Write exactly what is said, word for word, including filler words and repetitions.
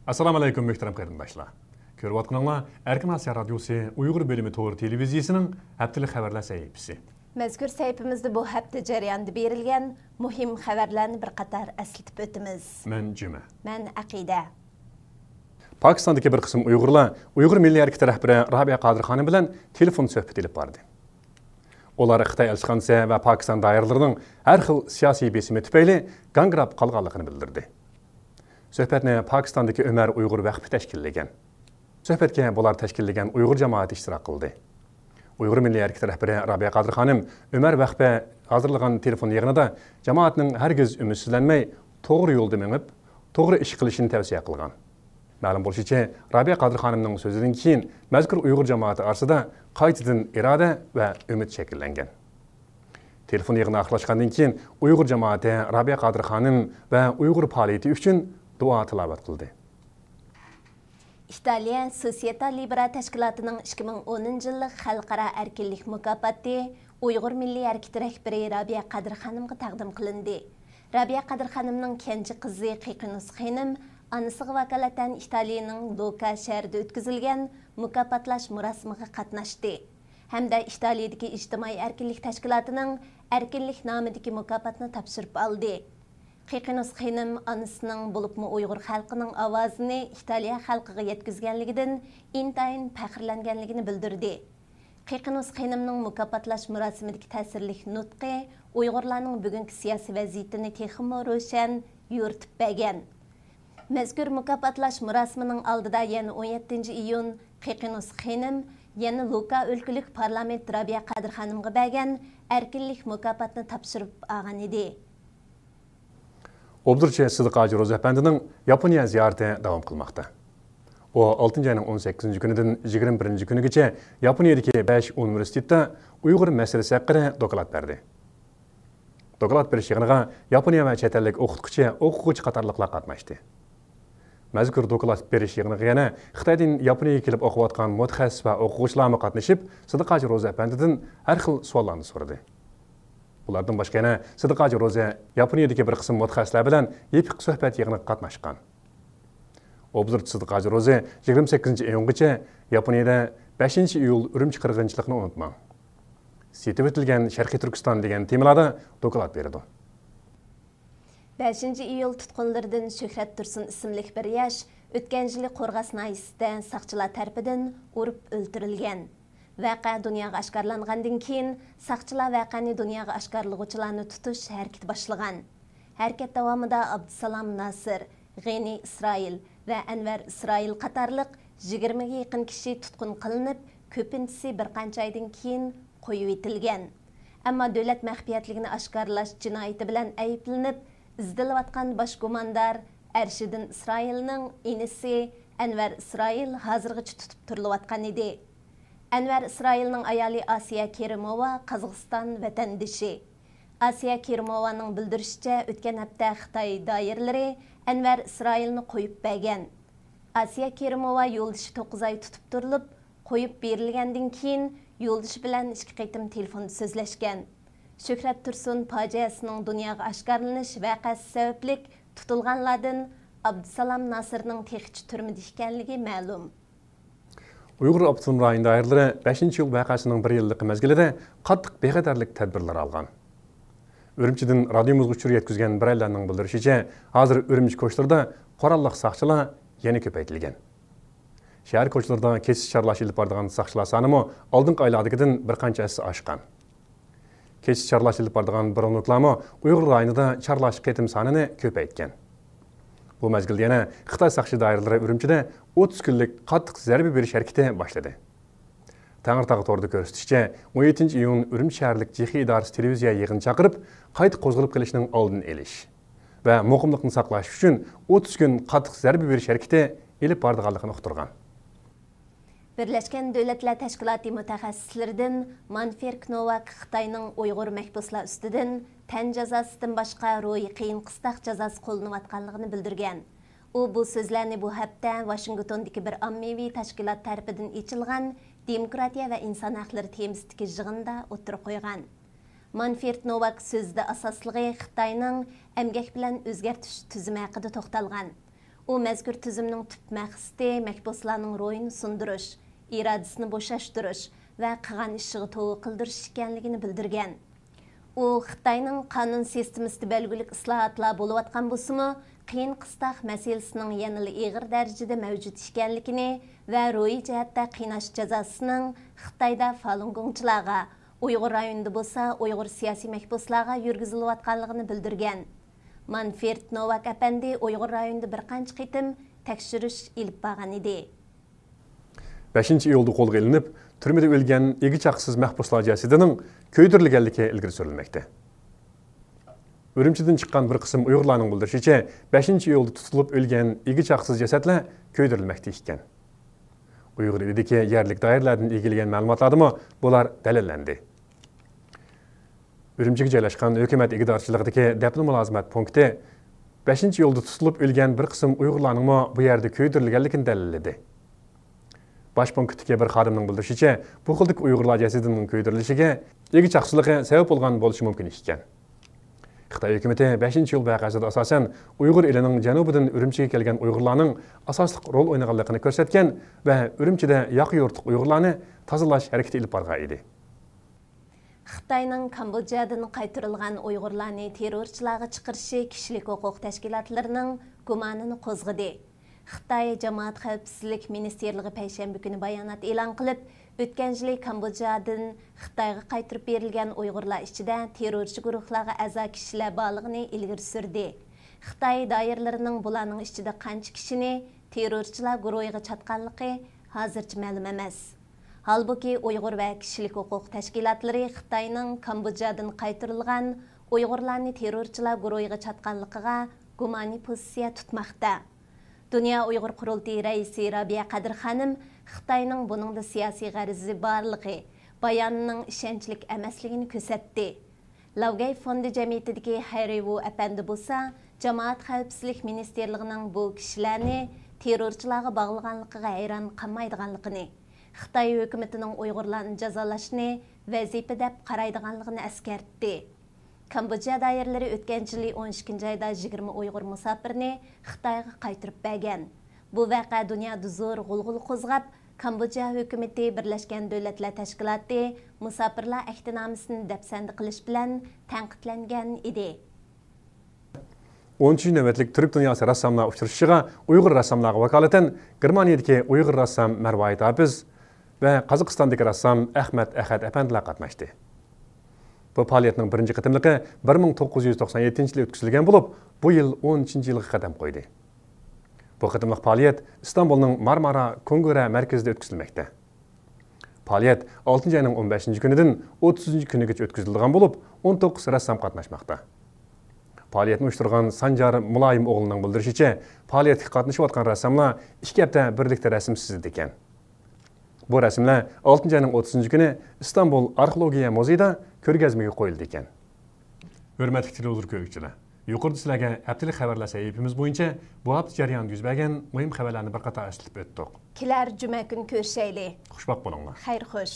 ئەسسالامۇ ئەلەيكۇم، مۆھتەرەم قېرىنداشلار. كۆرۈۋاتقىنىڭلار ئەركىن ئاسىيا رادىيوسى ئۇيغۇر بۆلۈمى تور تېلېۋىزىيىسىنىڭ ھەپتىلىك خەۋەرلەر سەھىپىسى. مەزكۇر سەھىپىمىزدە بۇ ھەپتە جەريانىدا بېرىلگەن مۇھىم خەۋەرلەرنى بىر قاتار ئەسلىتىپ ئۆتىمىز. مەن جۈمە. مەن ئەقىدە. پاكىستاندىكى بىر قىسىم ئۇيغۇرلار ئۇيغۇر مىللىي ھەرىكىتى رەھبىرى رابىيە قادىر خانىم بىلەن تېلېفون سۆھبىتى ئېلىپ باردى. ئۇلار خىتاي ئەلچىخانىسى ۋە پاكىستان دائىرىلىرىنىڭ ھەر خىل سىياسىي بېسىمى تۈپەيلى گاڭگىراپ قالغانلىقىنى بىلدۈردى. سۆھبەتنى پاكىستاندىكى ئۆمەر ئۇيغۇر ۋەقپى تەشكىللىگەن. سۆھبەتكە بۇلار تەشكىللىگەن ئۇيغۇر جامائىتى ئىشتىراك قىلدى. ئۇيغۇر مىللىي ھەرىكىتى رەھبىرى رابىيە قادىر خانىم ئۆمەر ۋەقپى ھازىرلىغان تېلېفون يىغىنىدا جامائەتنىڭ ھەرگىز ئۈمىدسىزلەنمەي، توغرا يولدا مېڭىپ، توغرا ئىش قىلىشىنى تەۋسىيە قىلغان. مەلۇم بولۇشىچە، رابىيە قادىر خانىمنىڭ سۆزىدىن كېيىن مەزكۇر ئۇيغۇر جامائىتى ئارىسىدا قايتىدىن ئىرادە ۋە ئۈمىد شەكىللەنگەن. تېلېفون يىغىنى ئاخىرلاشقاندىن كېيىن، ئۇيغۇر جامائىتى رابىيە قادىر خانىم ۋە ئۇيغۇر پائالىيىتى ئۈچۈن دۇئا تىلاۋەت قىلدى. ئىتالىيە سوسيېتا لىبېرا تەشكىلاتىنىڭ ئىككى مىڭ ئونىنچى يىللىق خەلقئارا ئەركىنلىك مۇكاپاتى ئۇيغۇر مىللىي ھەرىكىتى رەھبىرى رابىيە قادىر خانىمغا تەقدىم قىلىندى. رابىيە قادىر خانىمنىڭ كەنجى قىزى قېقىنۇس خېنىم ئانىسىغا ۋاكالىتەن ئىتالىيىنىڭ لۇكا شەھىرىدە ئۆتكۈزۈلگەن مۇكاپاتلاش مۇراسىمىغا قاتناشتى ھەمدە ئىتالىيىدىكى ئىجتىمائىي ئەركىنلىك تەشكىلاتىنىڭ ئەركىنلىك نامىدىكى مۇكاپاتنى تاپشۇرۇپ ئالدى. قېقىنۇس خېنىم ئانىسىنىڭ، بولۇپمۇ ئۇيغۇر خەلقىنىڭ ئاۋازىنى ئىتالىيە خەلقىگە يەتكۈزگەنلىكىدىن ئىنتايىن پەخىرلەنگەنلىكىنى بىلدۈردى. قېقىنۇس خېنىمنىڭ مۇكاپاتلاش مۇراسىمىدىكى تەسىرلىك نۇتقى ئۇيغۇرلارنىڭ بۈگۈنكى سىياسىي ۋەزىيىتىنى تېخىمۇ روشەن يورۇتۇپ بەرگەن. مەزكۇر مۇكاپاتلاش مۇراسىمىنىڭ ئالدىدا يەنە ئون يەتتىنچى ئىيۇن قېقىنۇس خېنىم يەنە لۇكا ئۆلكىلىك پارلامېنت رابىيە قادىر خانىمغا بەرگەن ئەركىنلىك مۇكاپاتنى تاپشۇرۇپ ئالغان ئىدى. ئوبزورچى سىدىق ھاجى روزى ئەپەندىنىڭ ياپونىيە زىيارىتى داۋام قىلماقتا. ئۇ ئالتىنچى ئاينىڭ ئون سەككىزىنچى كۈنىدىن يىگىرمە بىرىنچى كۈنىگىچە ياپونىيەدىكى بەش ئۇنىۋېرسىتېتتا ئۇيغۇر مەسىلىسى ھەققىدە دوكلات بەردى. دوكلات بېرىش يىغىنىغا ياپونىيە ۋە چەت ئەللىك ئوقۇتقۇچى، ئوقۇغۇچى قاتارلىقلار قاتناشتى. مەزكۇر دوكلات بېرىش يىغىنىغا يەنە خىتايدىن ياپونىيەگە كېلىپ ئوقۇۋاتقان مۇتەخەسسىس ۋە ئوقۇغۇچىلارمۇ قاتنىشىپ، سىدىق ھاجى روزى ئەپەندىدىن ھەر خىل سوئاللارنى سورىدى. بۇلاردىن باشقا يەنە سىدىق ھاجى روزى ياپونىيەدىكى بىر قىسىم مۇتەخەسسىسلەر بىلەن يېپىق سۆھبەت يىغىنىغا قاتناشقان. ئوبزورچى سىدىق ھاجى روزى يىگىرمە سەككىزىنچى ئىيۇنغىچە ياپونىيەدە بەشىنچى ئىيۇل ئۈرۈمچى قىرغىنچىلىقىنى ئۇنتۇماڭ، سېتىۋېتىلگەن شەرقىي تۈركىستان دېگەن تېمىلاردا دوكلات بېرىدۇ. بەشىنچى ئىيۇل تۇتقۇنلىرىدىن شۆھرەت تۇرسۇن ئىسىملىك بىر ياش ئۆتكەن يىلى قورغاس ناھىيىسىدە ساقچىلار تەرىپىدىن ئۇرۇپ ئۆلتۈرۈلگەن. ۋەقە دۇنياغا ئاشكارىلانغاندىن كېيىن، ساقچىلار ۋەقەنى دۇنياغا ئاشكارىلىغۇچىلارنى تۇتۇش ھەرىكىتى باشلىغان. ھەرىكەت داۋامىدا ئابدۇسالام ناسىر، غېنى ئىسرائىل ۋە ئەنۋەر ئىسرائىل قاتارلىق يىگىرمىگە يېقىن كىشى تۇتقۇن قىلىنىپ، كۆپىنچىسى بىر قانچە ئايدىن كېيىن قويۇۋېتىلگەن. ئەمما دۆلەت مەخپىيەتلىكىنى ئاشكارىلاش جىنايىتى بىلەن ئەيىبلىنىپ ئىزدىلىۋاتقان باش گۇماندار ئەرشىدىن ئىسرائىلنىڭ ئىنىسى ئەنۋەر ئىسرائىل ھازىرغىچە تۇتۇپ تۇرۇلۇۋاتقان ئىدى. ئەنۋەر ئىسرائىلنىڭ ئايالى ئاسىيە كېرىموۋا قازاقىستان ۋەتەندىشى. ئاسىيە كېرىموۋانىڭ بىلدۈرۈشىچە، ئۆتكەن ھەپتە خىتاي دائىرىلىرى ئەنۋەر ئىسرائىلنى قويۇپ بەرگەن. ئاسىيە كېرىموۋا يولدىشى توققۇز ئاي تۇتۇپ تۇرۇلۇپ، قويۇپ بېرىلگەندىن كېيىن، يولدىشى بىلەن ئىككى قېتىم تېلېفوندا سۆزلەشكەن. شۆھرەت تۇرسۇن پاجىئەسىنىڭ دۇنياغا ئاشكارىلىنىش ۋەقەسى سەۋەبلىك تۇتۇلغانلاردىن ئابدۇسالام ناسىرنىڭ تېخىچە تۈرمىدە ئىكەنلىكى مەلۇم. ئۇيغۇر ئاپتونوم رايون دائىرىلىرى بەشىنچى ئىيۇل ۋەقەسىنىڭ بىر يىللىقى مەزگىلىدە قاتتىق بىخەتەرلىك تەدبىرلىرى ئالغان. ئۈرۈمچىدىن رادىيومىزغا ئۇچۇر يەتكۈزگەن بىرەيلەننىڭ بىلدۈرۈشىچە، ھازىر ئۈرۈمچى كوچىلىرىدا قوراللىق ساقچىلار يەنە كۆپەيتىلگەن. شەھەر كوچىلىرىدا كېچىسى چارلاش ئېلىپ بارىدىغان ساقچىلار سانىمۇ ئالدىنقى ئايلاردىكىدىن بىر قانچە ھەسسە ئاشقان. كېچىسى چارلاش ئېلىپ بارىدىغان بۇرۇنلۇقلارمۇ ئۇيغۇر رايونىدا چارلاش قېتىم سانىنى كۆپەيتكەن. بۇ مەزگىلدە يەنە خىتاي ساقچى دائىرىلىرى ئۈرۈمچىدە ئوتتۇز كۈنلۈك قاتتىق زەربە بېرىش ھەرىكىتى باشلىدى. تەڭرىتاغ تورىدا كۆرسىتىشىچە، ئون يەتتىنچى ئىيۇن ئۈرۈمچى شەھەرلىك جېخې ئىدارىسى تېلېۋىزىيە يىغىنى چاقىرىپ، قايتا قوزغىلىپ قېلىشنىڭ ئالدىنى ئېلىش ۋە مۇقىملىقنى ساقلاش ئۈچۈن ئوتتۇز كۈن قاتتىق زەربە بېرىش ھەرىكىتى ئېلىپ بارىدىغانلىقىنى ئۇقتۇرغان. بىرلەشكەن دۆلەتلەر تەشكىلاتى مۇتەخەسسىسلىرىدىن مانفېرك نوۋاك خىتاينىڭ ئۇيغۇر مەھبۇسلار ئۈستىدىن تەن جازاسىدىن باشقا روھىي قىيىن قىستاق جازاسى قوللىنىۋاتقانلىقىنى بىلدۈرگەن. ئۇ بۇ سۆزلەرنى بۇ ھەپتە ۋاشىنگتوندىكى بىر ئاممىۋى تەشكىلات تەرىپىدىن ئېچىلغان دېموكراتىيە ۋە ئىنسان ھەقلىرى تېمىسىدىكى يىغىندا ئوتتۇرىغا قويغان. مانفېرد نوۋاك سۆزىدە ئاساسلىقى خىتاينىڭ ئەمگەك بىلەن ئۆزگەرتىش تۈزۈمى ھەققىدە توختالغان. ئۇ مەزكۇر تۈزۈمنىڭ تۈپ مەقسىتى مەھبۇسلارنىڭ روھىنى سۇندۇرۇش، ئىرادىسىنى بوشاشتۇرۇش ۋە قىلغان ئىشىغا توۋا قىلدۇرۇش ئىكەنلىكىنى بىلدۈرگەن. ئۇ خىتاينىڭ قانۇن سىستېمىسىدا بەلگىلىك ئىسلاھاتلار بولۇۋاتقان بولسىمۇ، قىيىن قىستاق مەسىلىسىنىڭ يەنىلا ئېغىر دەرىجىدە مەۋجۇت ئىكەنلىكىنى ۋە روھىي جەھەتتە قىيناش جازاسىنىڭ خىتايدا فالۇنگوڭچىلارغا، ئۇيغۇر رايونىدا بولسا ئۇيغۇر سىياسىي مەھبۇسلارغا يۈرگۈزۈلۈۋاتقانلىقىنى بىلدۈرگەن. مانفرېد نوۋاك ئەپەندى ئۇيغۇر رايونىدا بىر قانچە قېتىم تەكشۈرۈش ئېلىپ بارغان ئىدى. بەشىنچى ئىيۇلدا قولغا ئېلىنىپ، تۈرمىدە ئۆلگەن ئىگە چاقىسىز مەھبۇسلار جەسىتىنىڭ كۆيدۈرۈلگەنلىكى ئىلگىرى سۈرۈلمەكتە. ئۈرۈمچىدىن چىققان بىر قىسىم ئۇيغۇرلارنىڭ بىلدۈرۈشىچە، بەشىنچى ئىيۇلدا تۇتۇلۇپ ئۆلگەن ئىگە چاقىسىز جەسەتلەر كۆيدۈرۈلمەكتە ئىكەن. ئۇيغۇر ئېلىدىكى يەرلىك دائىرىلەردىن ئىگىلىگەن مەلۇماتلاردىمۇ بۇلار دەلىللەندى. ئۈرۈمچىگە جايلاشقان ھۆكۈمەت ئىگىدارچىلىقىدىكى دەپنە مۇلازىمەت پونكىتى بەشىنچى ئىيۇلدا تۇتۇلۇپ ئۆلگەن بىر قىسىم ئۇيغۇرلارنىڭمۇ بۇ يەردە كۆيدۈرۈلگەنلىكىنى دەلىللىدى. باش پونكىتتىكى بىر خادىمنىڭ بىلدۈرۈشىچە، بۇ خىلدىكى ئۇيغۇرلار جەسىتىنىڭ كۆيدۈرۈلۈشىگە ئىگە چاقىسىزلىقى سەۋەب بولغان بولۇشى مۇمكىن ئىكەن. خىتاي ھۆكۈمىتى بەشىنچى ئىيۇل ۋەقەسىدە ئاساسەن ئۇيغۇر ئېلىنىڭ جەنۇبىدىن ئۈرۈمچىگە كەلگەن ئۇيغۇرلارنىڭ ئاساسلىق رول ئوينىغانلىقىنى كۆرسەتكەن ۋە ئۈرۈمچىدە ياقا يۇرتلۇق ئۇيغۇرلارنى تازىلاش ھەرىكىتى ئېلىپ بارغان ئىدى. خىتاينىڭ كامبودژادىن قايتۇرۇلغان ئۇيغۇرلارنى تېررورچىلارغا چىقىرىشى كىشىلىك ھوقۇق تەشكىلاتلىرىنىڭ گۇمانىنى قوزغىدى. خىتاي جامائەت خەۋپسىزلىك مىنىستىرلىقى پەيشەنبە كۈنى بايانات ئېلان قىلىپ، ئۆتكەن يىلى كامبودژادىن خىتايغا قايتۇرۇپ بېرىلگەن ئۇيغۇرلار ئىچىدە تېررورچى گۇرۇھلارغا ئەزا كىشىلەر بارلىقىنى ئىلگىرى سۈردى. خىتاي دائىرىلىرىنىڭ بۇلارنىڭ ئىچىدە قانچە كىشىنى تېررورچىلار گۇرۇھىغا چاتقانلىقى ھازىرچە مەلۇم ئەمەس. ھالبۇكى، ئۇيغۇر ۋە كىشىلىك ھوقۇق تەشكىلاتلىرى خىتاينىڭ كامبودژادىن قايتۇرۇلغان ئۇيغۇرلارنى تېررورچىلار گۇرۇھىغا چاتقانلىقىغا گۇمانىي پوزىتسىيە تۇتماقتا. دۇنيا ئۇيغۇر قۇرۇلتىيى رەئىسى رابىيە قادىر خانىم خىتاينىڭ بۇنىڭدا سىياسىي غەرىزى بارلىقى، بايانىنىڭ ئىشەنچلىك ئەمەسلىكىنى كۆرسەتتى. لاۋگەي فوندى جەمئىيىتىدىكى ھەررى ۋۇ ئەپەندى بولسا، جامائەت خەۋپسىزلىك مىنىستىرلىقىنىڭ بۇ كىشىلەرنى تېررورچىلارغا باغلىغانلىقىغا ھەيران قالمايدىغانلىقىنى، خىتاي ھۆكۈمىتىنىڭ ئۇيغۇرلارنى جازالاشنى ۋەزىپە دەپ قارايدىغانلىقىنى ئەسكەرتتى. كامبودژا دائىرىلىرى ئۆتكەن يىلى ئون ئىككىنچى ئايدا يىگىرمە ئۇيغۇر مۇساپىرنى خىتايغا قايتۇرۇپ بەرگەن. بۇ ۋەقە دۇنيادا زور غۇلغۇلا قوزغاپ، كامبودژا ھۆكۈمىتى بىرلەشكەن دۆلەتلەر تەشكىلاتى مۇساپىرلار ئەھدىنامىسىنى دەپسەندە قىلىش بىلەن تەنقىدلەنگەن ئىدى. ئونىنچى نۆۋەتلىك تۈرك دۇنياسى رەسساملار ئۇچرىشىشىغا ئۇيغۇر رەسساملارغا ۋاكالىتەن گېرمانىيەدىكى ئۇيغۇر رەسسام مەرۋايىت ھاپىز ۋە قازاقىستاندىكى رەسسام ئەخمەت ئەخەت ئەپەندىلەر قاتناشتى. بۇ پائالىيەتنىڭ بىرىنچى قېتىملىقى بىر مىڭ توققۇز يۈز توقسان يەتتىنچى يىلى ئۆتكۈزۈلگەن بولۇپ، بۇ يىل ئون ئۈچىنچى يىلغا قەدەم قويدى. بۇ قېتىملىق پائالىيەت ئىستانبۇلنىڭ مارمارا كونگرە مەركىزىدە ئۆتكۈزۈلمەكتە. پائالىيەت ئالتىنچى ئاينىڭ ئون بەشىنچى كۈنىدىن ئوتتۇزىنچى كۈنىگىچە ئۆتكۈزۈلىدىغان بولۇپ، ئون توققۇز رەسسام قاتناشماقتا. پائالىيەتنى ئۇيۇشتۇرغان سانجار مۇلايىم ئوغلىنىڭ بىلدۈرۈشىچە، پائالىيەتكە قاتنىشىۋاتقان رەسساملار ئىككى ھەپتە بىرلىكتە رەسىم سىزىدىكەن. بۇ رەسىملەر ئالتىنچى ئاينىڭ ئوتتۇزىنچى كۈنى ئىستانبۇل ئارخېئولوگىيە مۇزېيىدا كۆرگەزمىگە قويۇلىدىكەن. ھۆرمەتلىك تېلېۋىزور كۆرگۈچىلەر، يۇقىرىدا سىلەرگە ھەپتىلىك خەۋەرلەر سەھىپىمىز بويىچە بۇ ھەپتە جەريانىدا يۈز بەرگەن مۇھىم خەۋەرلەرنى بىر قاتار ئەسلىتىپ ئۆتتۇق. كېلەر جۈمە كۈنى كۆرۈشەيلى. خۇشۋاق بولۇڭلار. خەير خوش.